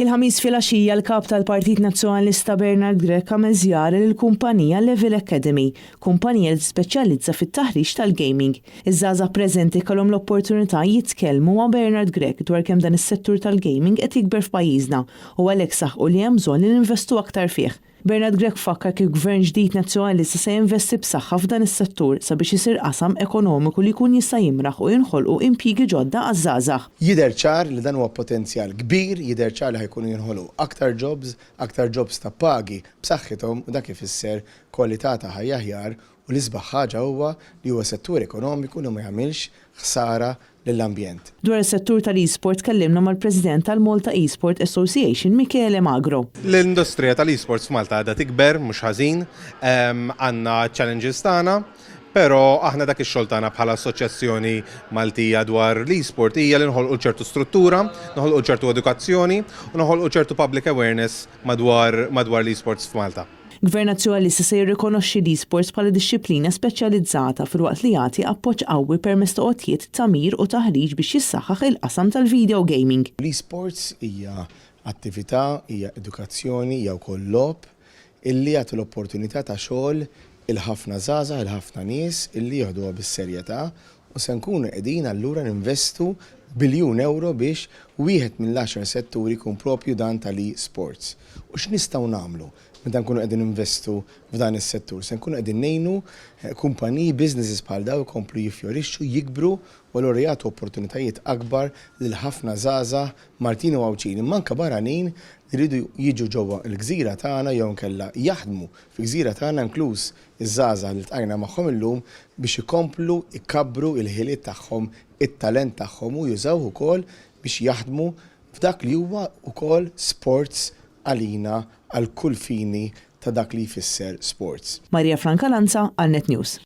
Il-Ħamis filgħaxija l-Kap tal-Partit Nazzjonalista Bernard Grech għamel żjara lill-kumpanija Level Academy, kumpanija li tispeċjalizza fit-taħriġ tal-gaming. Iż-żgħażagħ preżenti kellhom l-opportunità jitkellmu ma' Bernard Grech dwar kemm dan is-settur tal-gaming qed jikber f'pajjiżna u għalhekk saħqu li hemm bżonn li ninvestu aktar fih. Bernard Grech fakkar kif Gvern ġdid Nazzjonalista se jinvesti b'saħħa f'dan is-settur sabiex isir qasam ekonomiku li jkun jista' jimraħ u jinħolqu impjiegi ġodda għaż-żgħażagħ. Jidher ċar li dan huwa potenzjal kbir, jidher ċar li ħa jkunu jinħolqu aktar jobs, aktar jobs ta' pagi b'saħħithom u dak ifisser kwalità ta' ħajja aħjar u l-isbaħ ħaġa huwa li huwa settur ekonomiku li ma jagħmilx ħsara lill-ambjent. Dwar is-settur tal-e-sport tkellimna mal-President tal-Malta e-Sport Association Michele Magro. L-industrija tal-e-sports f'Malta għadha tikber mhux ħażin, għandna ċ-challenges tagħna, però aħna dak ix-xogħol tagħna bħala assoċjazzjoni Maltija dwar l-e-sport hija li noħolqu ċertu struttura, noħolqu ċertu edukazzjoni u noħolqu ċertu public awareness madwar madwar l-e-sports f'Malta. Gvern Nazzjonalista se jirrikonoxxi l-esports bħala dixxiplina speċjalizzata filwaqt li jagħti appoġġ qawwi permezz ta' għotjiet, tagħmir u taħriġ biex jissaħħaħ il-qasam tal-video gaming. L-esports hija attività, hija edukazzjoni, hija wkoll logħob illi jagħti l-opportunità ta' xogħol 'il ħafna żgħażagħ, 'il ħafna nies illi jieħduha bis-serjetà u se nkunu qegħdin allura ninvestu biljun ewro biex wieħed mill-għaxar setturi jkun proprju dan tal-e-sports. U x'nistgħu nagħmlu meta nkunu qegħdin ninvestu f'dan is-settur? Se nkunu qegħdin ngħinu kumpaniji, businesses bħal dawn ikomplu jiffjorixxu, jikbru u allura jagħtu opportunitajiet akbar lil ħafna żgħażagħ Maltin u Għawdxin imma anke barranin li jridu jiġu ġewwa l-gżira tagħna jew inkella jaħdmu fil-gżira tagħna inkluż iż-żgħażagħ li ltqajna magħhom illum biex ikomplu jkabbru l-ħiliet tagħhom, it-talent tagħhom u jużawh ukoll biex jaħdmu f'dak li huwa wkoll sports għalina għal kull fini ta' dak li jfisser sports. Maria Franca Lanza għal Net News.